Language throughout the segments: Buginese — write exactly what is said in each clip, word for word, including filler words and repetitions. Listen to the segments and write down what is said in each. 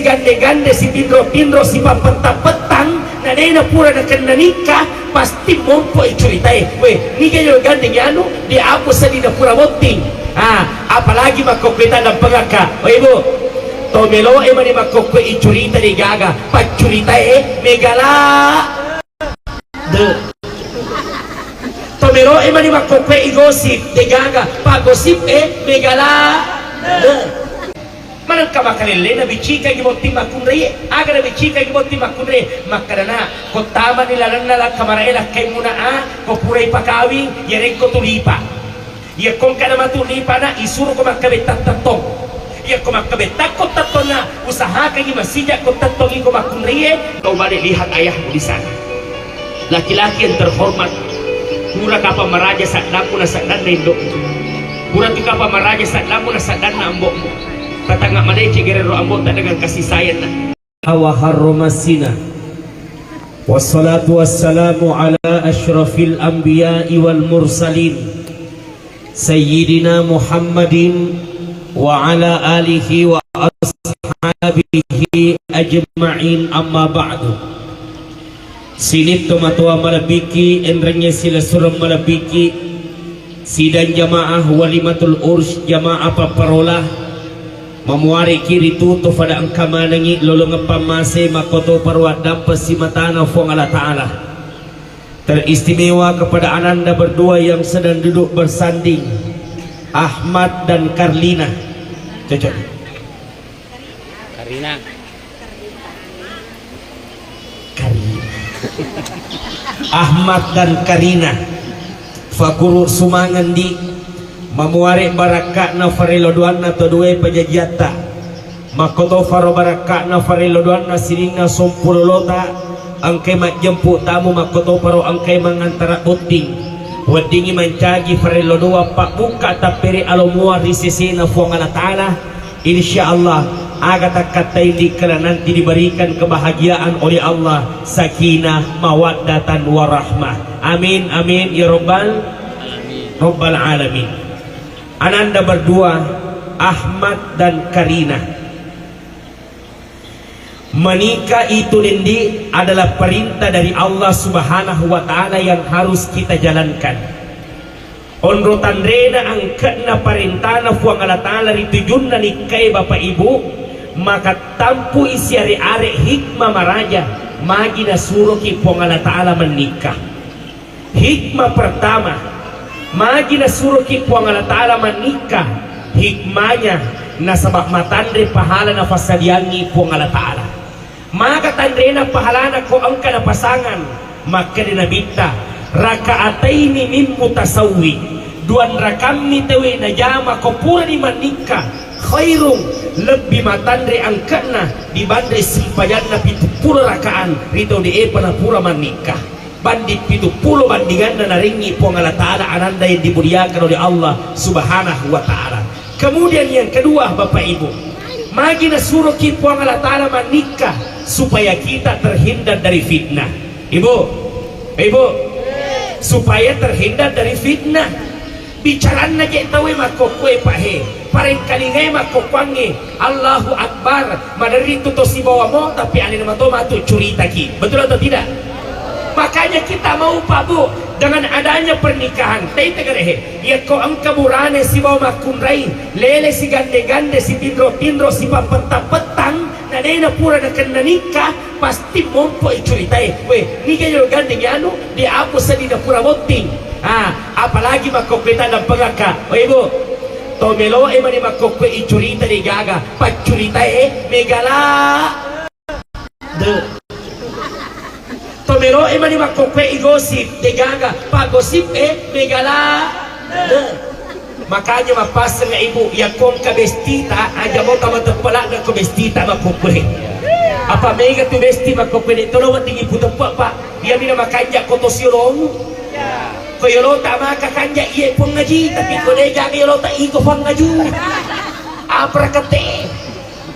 gande-gande, sitinro-tinro, sipapettang-pettang, na de' na pura nakenna nikka, pasti mompo i curitae. We, niga yo gandeng anu, de' apa seddi na pura botting. Ah, apalagi makkokkoe tadampengakka. We, Bu, to meloe mani makkokkoe i curita de' gaga, paccuritae megala. De'. To meloe mani makkokkoe i gosip de' gaga, paggosip e megala. De'. Manengka makalellena bicikagi botting makkunraie. Aga nabicikagi botting makkunraie? Makkedana, ko tamani lalenna lakkamarae lakkaimuna a, ko purai pakawing, yarekko tu lipa. Iyakko engka namatu lipana, isuroko makkabettang tettong. Iyakko makkabettakko tettonna, usahakangi masijak ko tettong iko makkunraie. Kau balik lihat ayahmu di sana. Laki-laki yang terhormat, pura kapang maraja saddammu na saddanna indo'mu. Pura tu kapang maraja saddammu na saddanna ambo'mu. Tatangnga madeceng gerero ambo'ta dengan kasih sayang na. Wa harrama zina. Wassalatu wassalamu ala asyrafil anbiya'i wal mursalin, Sayyidina Muhammadin wa ala alihi wa ashabihi ajma'in, amma ba'du. Sining tomatoa malebbiki, enrengnge silessureng malebbiki, sidang jamaah walimatul urs, jamaah papparola, mamuareki ritu to fada engka manengi lolongeng pammase makkotoparo addampeng simatana Fuang Allah Ta'ala. Teristimewa kepada ananda berdua yang sedang duduk bersanding, Ahmad dan Karlina. Cocok. Karina. Karina. Ahmad dan Karina. Fakuru sumangendi mamuare barakka'na farello doanna to due pajajiatta. Makkotofaro barakka'na farello doanna sininna sompulolota, engkai majjempu tamu, makkotofaro engkai mangantara botting. Weddingngi mancaji farello doa pabbukka tappere alo mua ri sesena Fuang Allah Ta'ala. Insya Allah, aga takkattai likkala nanti diberikan kebahagiaan oleh Allah, sakinah, mawaddatan, warahmah. Amin, amin, ya rabbal, rabbal alamin. Ananda berdua, Ahmad dan Karina. Menikah itu, Dendi, adalah perintah dari Allah Subhanahu wa Ta'ala yang harus kita jalankan. Onro tanrena angke'na parentana Fuang Allah Ta'ala ri tujunna nikkae, Bapak Ibu, maka tampui siare-are hikmah maraja magi nasuroki Fuang Allah Ta'ala mannikah. Hikmah pertama, magi nasuroki Puang Allah Ta'ala mannikah, hikmahnya nasaba matanre pahala nafassadiangngi Puang Allah Ta'ala. Maga tanrena pahalana ko engka napasangan, makkeda Nabitta, "Raka'ataini min mutasawwi," duanrakammi tauwe najama ko purani mannikah, khairung, lebbi matanre angke'na dibanre sempajanna pitu pulo raka'an ri tau de'epa napura mannikah. Banding pitu pulo bandinganna narengngi Puang Allah Ta'ala, ananda yang dimuliakan oleh Allah Subhanahu wa Ta'ala. Kemudian yang kedua, Bapak Ibu, magi nasuroki Puang Allah Ta'ala mannikah supaya kita terhindar dari fitnah. Ibu, Ibu, supaya terhindar dari fitnah. Bicaranna je tauwe makkokkoe, Pak, he. Parengkalingae makkokkoangnge, Allahu Akbar. Maderri tu to sibawa mo, tapi alena mato matu curitaki. Betul atau tidak? Makanya kita mau, Pak, Bu, dengan adanya pernikahan, tei tegere, he. Yakko engka burane sibawa makkunrai, lele sigande-gande, sitinro-tinro, sipapettang-pettang, na dena pura nakenna nikah, pasti mompo i curitae. We, niga yo gandeng anu, de apa seddi na pura botting. Ah, apalagi makkokkoe tadampengakka. We, Bu, to meloe mani makkokkoe i curita de gaga, paccuritae megala. De. To meloe mani makkokkoe i gosip de gaga, paggosip e megala. De. Makanya mappasengnga ibu, yakko engka bestita, aja mo tama teppelakna ko bestita makkokkoe. Apa mega tu besti makkokkoe, de tolo wedding iputeppe, Pak. Iyami na makanja ko to siolongu. Ko yolota maka kanja iye Puang Haji, tapi ko de jaga yolota iko Puang Haji. Apa rakate?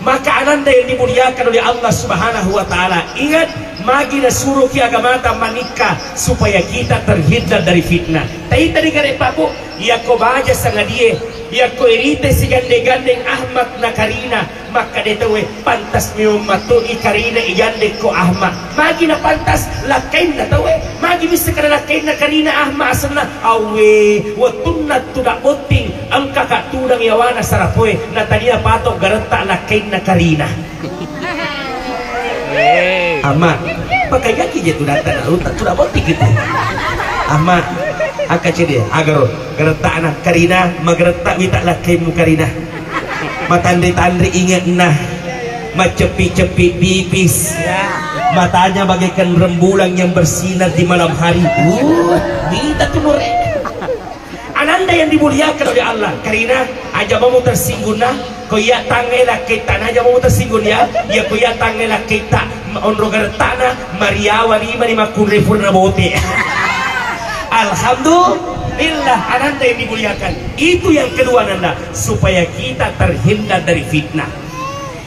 Maka ananda yang dimuliakan oleh Allah Subhanahu wa Ta'ala, ingat, magi nasuroki agamata manikah supaya kita terhindar dari fitnah. Taita di gare, Pak, Bu, yakko baja sangadie, Yakko irita sigandeng-gandeng Ahmad na Karina, makkeda tauwe, "Pantas memang matto i Karina igandeng ko Ahmad." Magi na pantas lakkainna tauwe? Magi bisa kada lakkainna Karina Ahmad asenna? Awwe, wettunna tudang botting, engka ka tudang yawana sarapoe, na tania pato garetta lakkainna Karina. Amma, pakajaki je tu datta na ruta, tu dapotti gitu. Amma, akka cede, agaro, gerettana Karina, mageretta wita lakkaimu Karina. Matanri-tanri ingetna, maceppi-ceppi pipis. Matanya bagaikan rembulan yang bersinar di malam hari. Uh, mita tu nore. Ananda yang dimuliakan oleh Allah, Karina, aja mamu tersinggung nah. Ko iya tangngai lakkaitta na aja mamu tersinggung ya. Iya ko iya tangngai lakkaitta, ma-, onro garettana, mariawa lima ni makkunrai purna bote. Alhamdulillah, ananda yang dimuliakan. Itu yang kedua, ananda, supaya kita terhindar dari fitnah.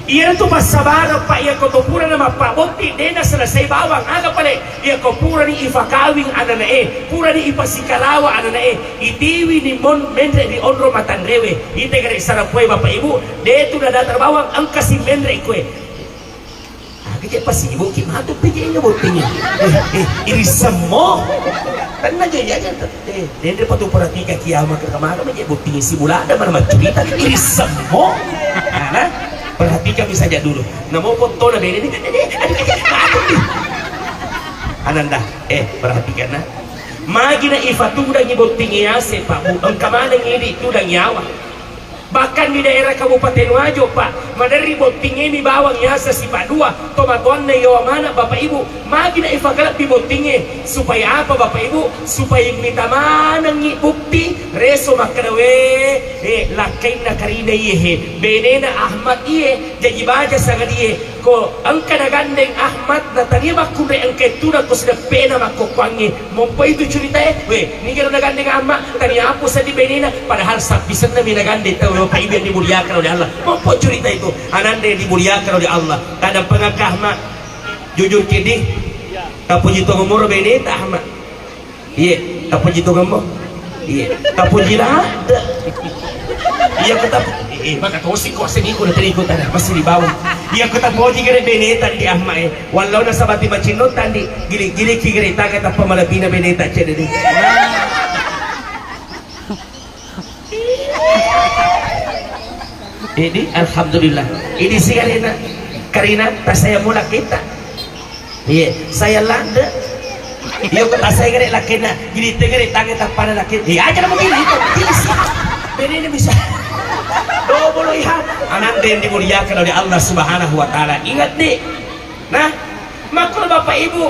Iyanatu passabareng, Pak, iyako to purana mappabotti, dena selesai bawang, aga pale? Iyako purani ifakawing ananae, purani ipasikalawa ananae, itiwini mon-, menre ri onro matanrewe, ite gare sarapoe, Bapak Ibu, detu nadata bawang, engkasi menre koe. Aga je pasibuki matu pejenya bottingnya. Eh, eh, iri semmo. Tenna je, ya, ya. Eh, denre patu perhatika kiamat ke kemana, maje botting si bulada mana macurita, iri semmo. Nah, nah, perhatikan saja dulu. Namo foto na bene ni, eh, eh, aduh, eh, aduh, eh. Ananda, eh, perhatikan nah. Magi na ifatudangi botting yase, Pak Bu, engka maneng idi tudang yawa. Bahkan di daerah Kabupaten Wajo, Pak, maderri bottingemi bawang yaseng sipa dua, tomatoanna yawa mana, Bapak Ibu, magi na ifakalebbi bottinge, supaya apa, Bapak Ibu? Supaya mita manengngi bukti, reso makkeda, we, eh, lakkainna Karina iye he, benena Ahmad iye, jaji baja sangadie, ko engka nagandeng Ahmad, natania makkunrai engka ettuna ko sideppena makkokkoangnge. Mompo itu ceritae, we, nigero nagandeng Ahmad, tania apa seddi benena, padahal sappisenna mi nagandeng tau, Bapak Ibu yang dimuliakan oleh Allah. Mompo cerita itu, ananda yang dimuliakan oleh Allah. Tadampengakka Ahmad, jujur kidi, tapuji tongeng moro beneta Ahmad. Iye, tapuji tongeng mo. Iye, tapuji ladde. Iya ko tap-, eh, eh, maka tosi ko seni ko tadi ko tadi masih di bawah. Iya ko tapuji gere beneta di Ahmad e. Walau nasabati macinno tandi, gili-gili ki gere taga tappa malebina beneta cedde di. Ini alhamdulillah. Ini si Karina. Karina, tasaya mula kita. Iya, saya lande. Iya ko tasaya gere lakena. Gili te gere taga tappana lakena. Iya aja mau gili itu. Gili si. Benena bisa. Dobolo iya. Ananda yang dimuliakan oleh Allah Subhanahu wa Ta'ala. Ingat, Dik. Nah, makko Bapak Ibu,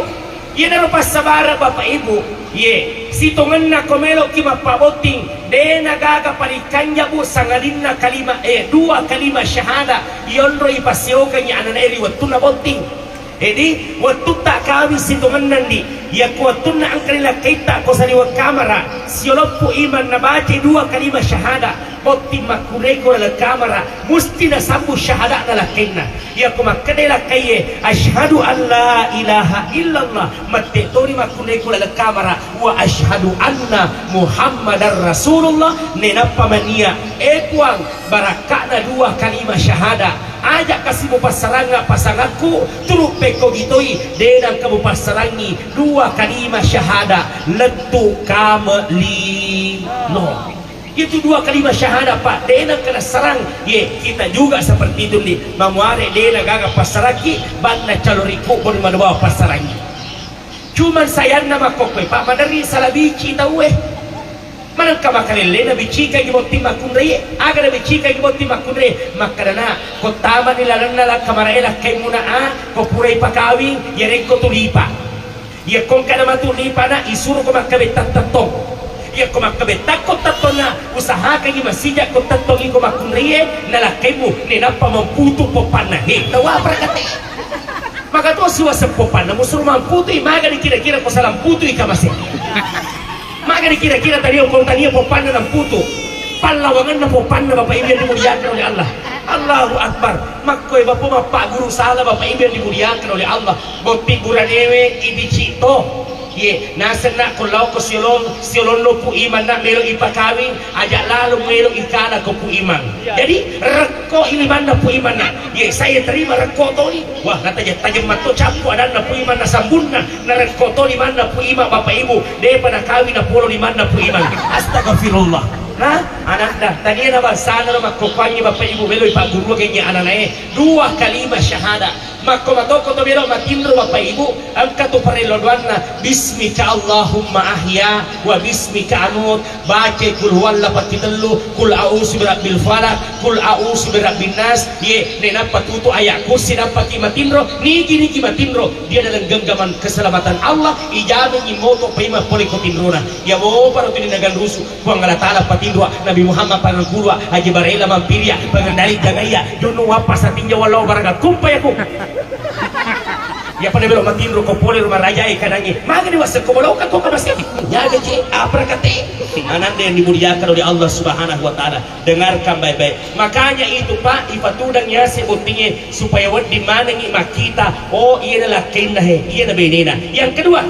iyanaro passabareng Bapak Ibu, ye, sitongenna ko meloki mappabotting, de nagaga paling kanjabu sangadinna kalima, eh, dua kalima syahada, yonro ipassiyokengngi ananae ri wettunna botting. Jadi, wettutta kawing sitongenna ndi, yakko wettunna engka ri lakkaitta ko saliweng kamara, sioloppu iman nabaca dua kalima syahada, botting makkureko laleng kamara, musti nasabbu syahada'na lakkainna. Iyako makkeda lakkaiye, "Asyhadu an la ilaha illallah," mette toni makkunrai ku laleng kamara, "Wa asyhadu anna Muhammadar Rasulullah," nenappa mania, "E Puang, barakka'na dua kalima syahada, aja kasi mupassaranga pasangakku, turu pekko gitoi, de nangka mupassarangi dua kalima syahada, lettu kame lino." Itu dua kalimat syahadat, Pak, de nengka nassarang. Ye, kita juga seperti itu, Li. Mamuare de nagaga passaraki, banna caloriku pun manubawa passarangi. Cuman sayanna makkokkoe, Pak, maderri sala bici tauwe. Manengka makalellena bicikagi botting makkunrai, aga nabicikagi botting makkunrai, makkedana, kottamani lalenna lakkamarae lakkaimuna a, ko purai pakawing, yarekko tulipa. Iyakko engkana matu lipana, isuroko makkabetta tettong. Iyakko makkabettakko tettonna, usahakangi masijakko tettong iko makkunraie, nalakkaimmu, nenappa mamputu poppanna. He, tau apa rakate? Maka to siwaseng poppanna, musuru mamputui, magani kira-kira ko salang putui kamase. Magani kira-kira tadi ongkong tania poppanna namputu. Pallawanganna poppanna Bapak Ibu yang dimuliakan oleh Allah. Allahu Akbar. Makkoe bapa mappagguru sala Bapak Ibu yang dimuliakan oleh Allah. Botting buranewe idi cito. Ye, nasenna ko lao ko siolong, siolonno Pu Imang na melo ipakawing, aja lalo melo ikala ko Pu Imang. Jadi, rekko i limanna Pu Imang na. Ye, saya terima rekko toni. Wah, nataja-, tajemma to cappu adanna Pu Imang na sambunna, na rekko to limanna Pu Imang, Bapak Ibu, depa nakawing na polo limanna Pu Imang. Astagfirullah. Nah, ananda, tania na bangsana ro makkokkoangngi Bapak Ibu melo ipagguruang ananae. Dua kalimat syahadat. Makko matoko to melo matinro Bapak Ibu, engka tu parello doanna, bismika Allahumma ahya wa bismika amut, baca kul huwallah pati tellu, kul a'udzu birabbil falaq, kul a'udzu birabbin nas, ye, nenappa tutu ayat kursi nappa ki matinro, nigi-nigi matinro, dia dalam genggaman keselamatan Allah, ijamin imoto paima pole ko tinrona, ya mo paro tuni nagan rusu, Puang Allah Ta'ala patinroa, Nabi Muhammad pangangkulu'a, Haji Barela mampiria, pengendali jagaiya, junnu wappa satinja wallau baraga kumpa yaku. Iya pada belok matinro ko pole rumah raja e kanangi. Maka ni wasa ko boloka ko kamasi. Jaga je, apa kate? Ananda yang dimuliakan oleh Allah Subhanahu wa Ta'ala. Dengarkan baik-baik. Makanya itu Pak, ipatudang yase bottinge supaya wedding manengi makkita. Oh, iya na lakkainna he, iya na benena. Yang kedua,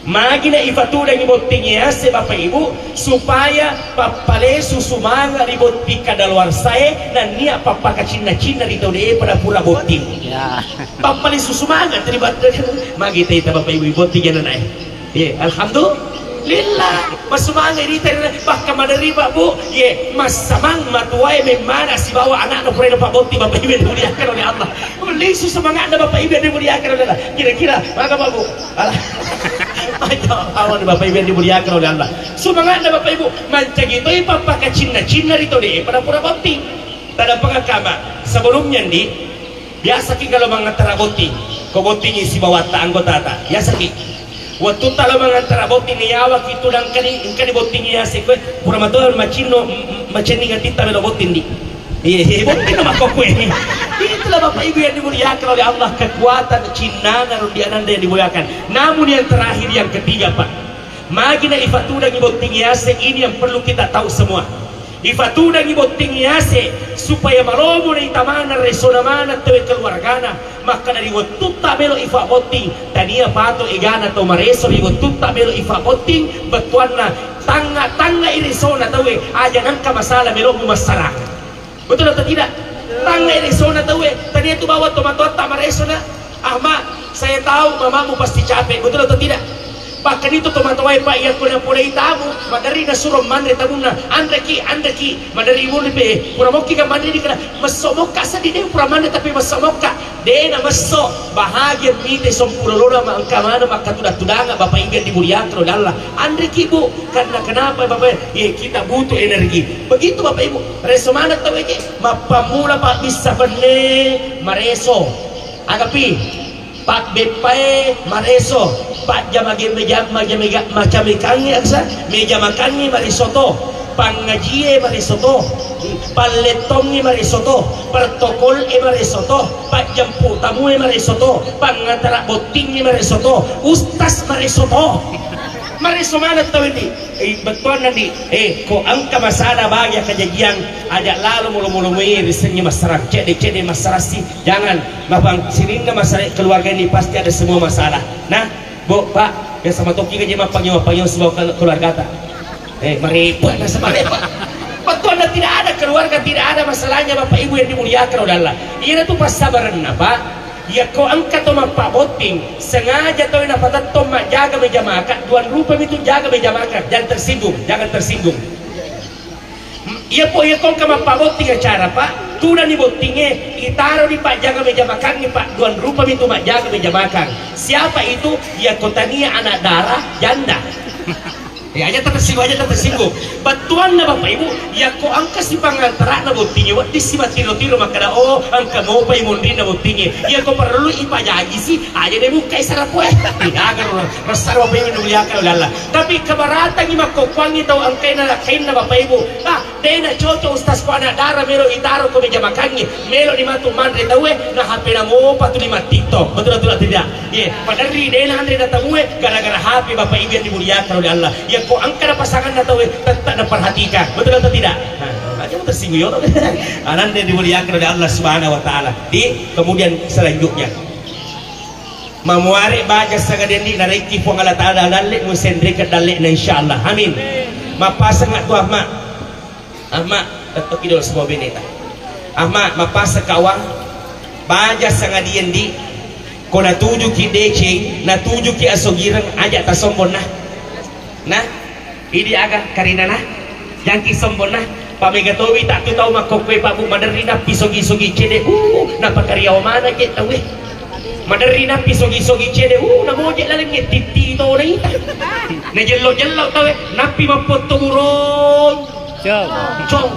Magina ipatudangi botting yase Bapak Ibu supaya pappalesu sumanga ri botting kadaluarsae, nannia pappakacinna-cinna ri tau de pada pura botting. Ya. Pappalesu sumanga ri botting. Magi teta Bapak Ibu botting jana nae. Ye, alhamdulillah. Masumanga ri tau de, pakka maderi Pak Bu. Ye, massamang matuae memmana sibawa anakna pura na Pak botting Bapak Ibu dimuliakan oleh Allah. Lisu semangatna Bapak Ibu yang dimuliakan oleh Allah. Kira-kira, maka Bapak Bu. Alah. Ayo, awan Bapak Ibu yang dimuliakan oleh Allah. Semangatna Bapak Ibu, mancaji toi pappakacinna-cinna ri tau de pada pura botting. Taddampengakka, Mak. Sebelumnya, Ndi, biasa ki kalau mangantara botting, ko botting isi bawatta anggotata. Biasa ki. Wettutta lao mangantara botting, yawa ki tudang kani, engkani botting yase koe, pura matoa macinno, m-, m-, macenning atitta melo botting, Ndi. Iya, iya, botting na makkokkoe. Itulah Bapak Ibu yang dimuliakan oleh Allah, kekuatan cinnana rundi ananda yang dimuliakan. Namun yang terakhir, yang ketiga, Pak. Magina ipatudangi botting yase, ini yang perlu kita tahu semua. Ipatudangi botting yase supaya malomo na itamana resona maneng tauwe keluargana. Makkada ri wettutta melo ifabotting, tania pato egana tau mareso ri wettutta melo ifabotting, bettuanna tangnga-tangnga i resona tauwe, aja nengka masalah melo mumassarang. Betul atau tidak? Tangnga i resona tauwe, tania tu bawang tomatoatta maresona. Ahmad, saya tahu mamamu pasti capek, betul atau tidak? Bahkan itu tomatoae, Pak, iya ko napolei tamu, maderri nasuro manre tamunna, anreki, anreki, maderri wuri pe, pura mokki ka manre dikena, messo mokka seddi de pura manre tapi messo mokka. De namesso, bahagia mite sompulolona ma engka maneng makkatudang-tudangeng Bapak Ibu yang dimuliakan oleh Allah. Anreki, Bu, karena kenapa, Bapak? Ye, kita butuh energi. Begitu, Bapak Ibu. Reso maneng tauwe je, mappammula pabbissa penne mareso. Agapi, pabbeppae mareso, pajjama ge-, meja-, maja-, mega-, macamekangngé aksa, meja makangngé mareso to, pangngajie mareso to, pallettongngé mareso to, pertokolé mareso to, pajjempu tamue mareso to, pangantara bottingngé mareso to, ustas mareso to. Mareso maneng tau ini. Eh, bettuanna, Ndi. Eh, ko engka masalah bagi kejadian, aja lalo molo-molo mai risengngi massarang. Cedde-cedde massarang si. Jangan, mapang sininna masalah keluarga ini pasti ada semua masalah. Nah, Bu, Pak, biasa matoki gaji mappangio-pangio sibawa kelu-, keluargata. Eh, merepot na sebenarnya, Pak. Bettuanna tidak ada keluarga, tidak ada masalahnya, Bapak Ibu yang dimuliakan oleh Allah. Iyana tu passabarenna, Pak. Yakko engka to mappabotting, sengaja to napatettong majjaga meja makan, tuan rupa mitu jaga meja makan, jangan tersinggung, jangan tersinggung. Iya po, iya ko engka mappabotting acara, Pak, tudani bottingnge, itaro di pajjaga meja makangnge, Pak, tuan rupa mitu majjaga meja makan. Siapa itu? Yakko tania anak dara, janda. Ya, aja tersinggung, aja tersinggung. Bettuanna Bapak Ibu, yakko engka si pangantarana bottingnge, wedding si mattiro-tiro makkada, oh, engka mopai monrinna bottingnge. Yakko perlu ipajaji si, aja deh buka sarapoe. Tidak, rasa Bapak Ibu dimuliakan oleh Allah. Tapi kebaratangi makkokkoangi tau engkaina lakkainna Bapak Ibu. Ah, dena cocok ustaz ko anak dara melo itaro ko meja makangnge. Melo ni matu manre taue, na H P na mopa tu lima TikTok. Betul atau tidak? Ye, paderri dena anre na taue gara-gara H P Bapak Ibu yang dimuliakan oleh Allah. Yakko engka na pasanganna taue, tetap na perhatikan. Betul atau tidak? Nah, aja tersinggung yo. Ananda yang dimuliakan oleh Allah Subhanahu wa taala. Di kemudian selanjutnya. Mamuare baja sangadie ndi narekki Puang Allah Ta'ala dalle musenreke dalle'na, insyaallah. Amin. Mappasengnga tu Ahmad. Ahmad, tettoki dolo semua beneta. Ahmad, mappaseng kawang. Baja sangadie ndi ko natujuki deceng, natujuki asogireng, aja tasombonna. Nah, idi aga karinana, jangki sombonna, pamega towi tak tu tau makkokkoe pabu maderri nappi sogi-sogi cede, uh, napakariawa mana je tauwe. Maderri nappi sogi-sogi cede, uh, namoje lalengnge titti to naita. Najello-jello tauwe, nappi mappotto burong. Cong. Cong.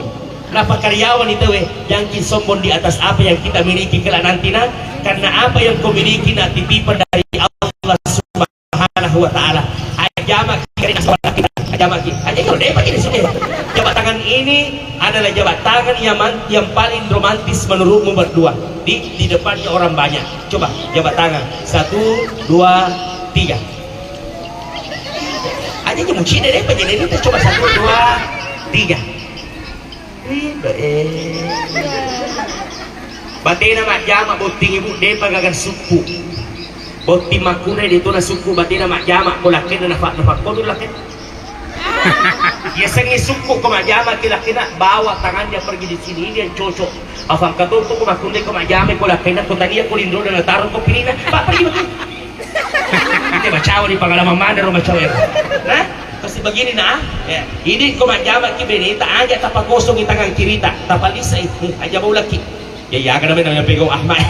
Napakariawani tauwe, jangki sombong di atas apa yang kita miliki kelak nanti, nak. Karena apa yang kau miliki, nak, titipan dari Allah Subhanahu wa Ta'ala. Ajamaki, ajamaki. Aja kalau dia pakai di sini. Jabat tangan ini adalah jabat tangan yang man-, yang paling romantis menurutmu berdua di, di depannya orang banyak. Coba jabat tangan. Satu, dua, tiga. Aja je muci deh, pakai ini. Coba satu, dua, tiga. Riba, eh. Batena majjama botting ibu, depa gaga sukku. Botting makkure de tona sukku, batena majjama ko lakkenna nafa-, nafakkodu lakken. Yasengnge sukku ko majjama ki lakkenna, bawa tangannya pergi di sini, ini yang cocok. Afangka to ko makkunre ko majjama ko lakkenna, ko tania ko lindro dan nataro ko pinina. Pak, pergi, Pak. Ite macawa di pengalaman mana ro macawa ya. Nah, pasti begini nah. Ya. Ini ko majjama ki beneta aja tapakosongi tangan kirita, tapalisai. Hmm, aja baulaki. Ya, ya, karena namanya pegau Ahmad.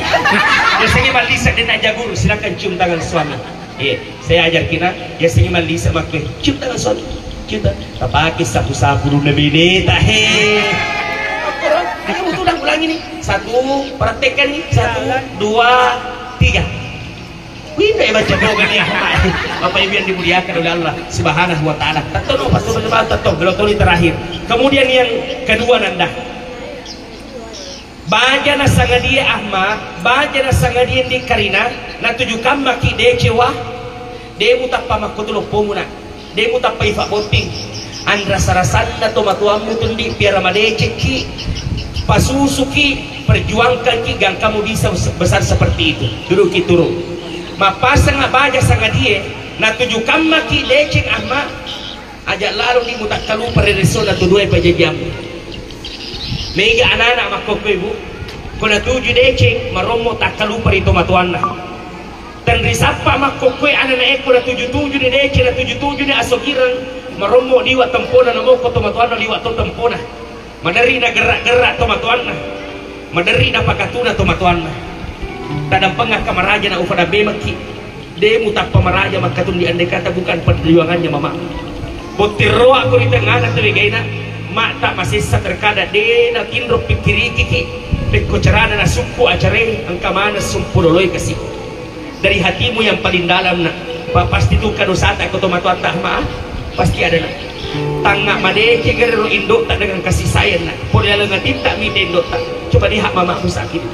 Biasanya malisa dan aja guru, silakan cium tangan suami. Iya, saya ajar kina, biasanya malisa makku, cium tangan suami. Cium tangan. Tapake sapu-sapu dulu beneta. He. Ayo, ulang, ulangi nih. Satu, praktekkan nih. Satu, dua, tiga. Wih, kayak baca doa nih, Ahmad. Bapak Ibu yang dimuliakan oleh Allah Subhanahu wa Ta'ala. Tetto no, pas coba tetto, belum tahu ini terakhir. Kemudian yang kedua, Nanda. Baja na sangadie Ahmad, baja na sangadie ndi karina, natuju kammaki decewa, de mutappa makkotu loppomu, nak. De mutappa ifa botting. Anrasa-rasanna tomatoammu tundi piara madecekki, pasusuki, perjuangkanki, gangkamu bisa bes-, besar seperti itu. Duduki turun. Mappaseng baja sangadie, natuju kammaki deceng Ahmad, aja lalo ni mutakkalupa ri resona tu duae pajajiammu. Mega anak-anak makkokkoe, Bu, ko natuju deceng, marommo takkalupa ri tomatoanna. Tenri sappa makkokkoe ananae ko natuju-tuju ni deceng, natuju-tuju ni asogireng, marommo liwa tempona, namoko tomatoanna liwa to tempona. Maderri nagerra-gerra tomatoanna. Maderri napakatuna tomatoanna. Tadampengakka maraja na upada bemekki. De mutappa maraja makkatundi andai kata bukan perjuangannya mama. Botting roa ko ri tengngana tau egaina, mata masessa terkadang de natinro pikkirikiki, pekko carana nasukku acarae, engka maneng sumpu loloi kasi. Dari hatimu yang paling dalam, nak. Pa-, pasti tu kadosata ko tomatoatta, ma, pasti ada, nak. Tangnga madeceng gare ro indo'ta dengan kasih sayang, nak. Pole laleng atitta mite indo'ta. Coba lihat mamamu saat ini.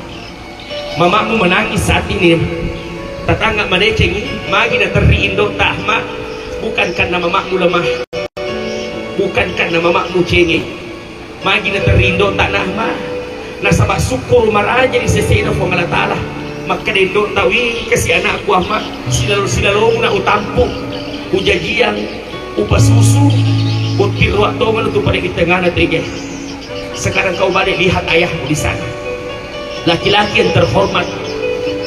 Mamamu menangis saat ini. Tatangga madecengi, magi naterri indo'ta, ma, bukan karena mamamu lemah, bukan karena mamamu cengeng. Magi naterri indo'ta, nah, ma. Nasaba sukkuru maraja ri sesena Puang Allah Ta'ala. Makkeda indo'ta, wi, kasi anakku, Ahmad, silalo-silalomu na utampu, ujajiang, upasusu, botting roa tongeng tu pada di tengngana tege. Sekarang kau balik lihat ayahmu di sana. Laki-laki yang terhormat,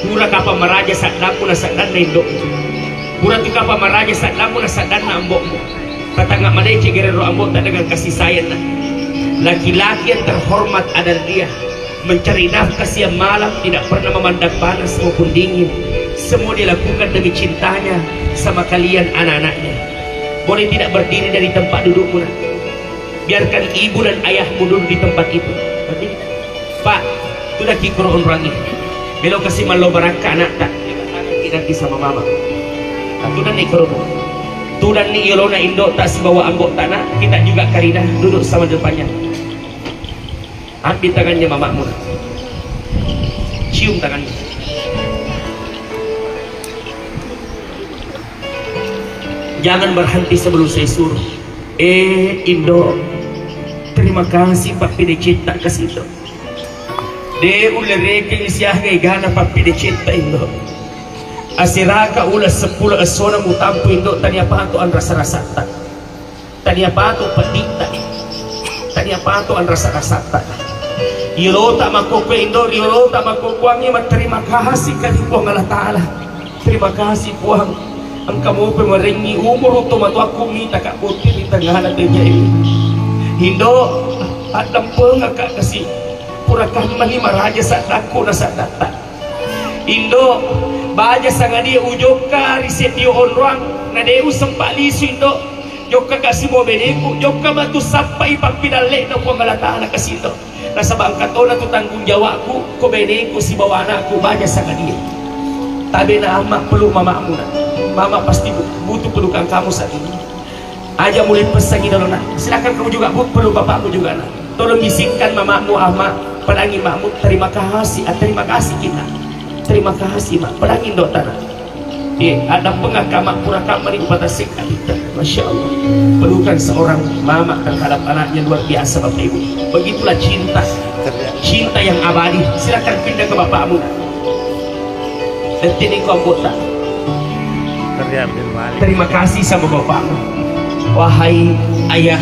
pura kapang maraja saddammu na saddanna indo'mu. Pura tu kapang maraja saddammu na saddanna ambo'mu. Tatangga madeceng gare ro ambo'ta dengan kasih sayang, nak. Laki-laki yang terhormat adalah dia mencari nafkah siang malam, tidak pernah memandang panas maupun dingin. Semua dia lakukan demi cintanya sama kalian anak-anaknya. Boleh tidak berdiri dari tempat dudukmu, nak? Biarkan ibu dan ayahmu duduk di tempat itu. Ngerti? Pak, tudakki kuro onroangnge. Melo kasi mallo barakka anakta. Nanti sama mama. Nah, tudanni kuro. Tudanni yolona indo'ta sibawa ambo'ta, nak. Kita juga karina duduk sama depannya. Ambil tangannya mamamu, nak. Cium tangannya. Jangan berhenti sebelum saya suruh. Eh, Indo, terima kasih pappedecetta kasi, Indo. De ulle rekeng siaga egana pappedecetta, Indo. Asiraka uleng seppulo essona mutampu indo, tania pato anrasa-rasatta. Tania pato pedditta. Tania pato anrasa-rasatta. Yolota makkokkoe indo, yolota makkokkoangnge matterima kasih ka ri Puang Allah Ta'ala. Terima kasih Puang. Engka mope marengngi umuru tomatoakku mita ka botting ri tengngana tennia ini. Indo, addampengakka kasi. Pura kammani maraja saddakku na saddatta. Indo, baja sangadie ujokka ri seddie onroang, na de usempa lisu indo. Jokka kasi mo beneku, jokka matu sappai pappidalle'na Puang Allah Ta'ala kasi indo. Nasaba engka tona tu tanggung jawabku, ko beneku sibawa anakku baja sangadie. Tabena amma pelu mama'mu na. Mama pasti bu-, butuh pelukan kamu saat ini. Aja mulai pesangi dolo, Nak. Silakan kamu juga, Bu, perlu bapakmu juga, Nak. Tolong bisikkan mamamu, Ama, pedangi makmu, "Terima kasih, ah, terima kasih kita. Terima kasih, Mak." Pedangi dota, Nak. Iya, ada pengakama pura kamari upata sekali. Masya Allah. Pelukan seorang mama terhadap anaknya luar biasa, Bapak Ibu. Begitulah cinta. Cinta yang abadi. Silakan pindah ke bapakmu, Nak. Dettini ko anggota. Terima kasih sama bapakmu. Wahai ayah,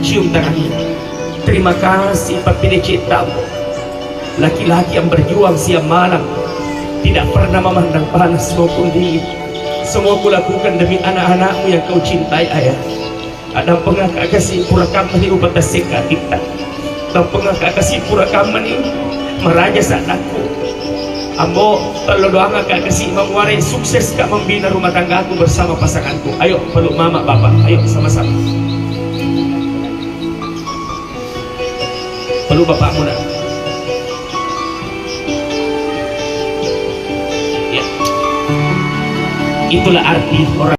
cium tangannya. Terima kasih, pappede cintamu. Laki-laki yang berjuang siang malam, tidak pernah memandang panas maupun dingin. Semua kulakukan demi anak-anakmu yang kau cintai, Ayah. Addampengakka kasi pura kammani upatassengka atitta. Addampengakka kasi pura kammani maraja saddakku. Ambo, tello doangakka kasi mamuare sukseska membina rumah tanggaku bersama pasanganku. Ayo, peluk mama, bapak. Ayo, sama-sama. Peluk bapakmu, Nak. Ya. Itulah arti orang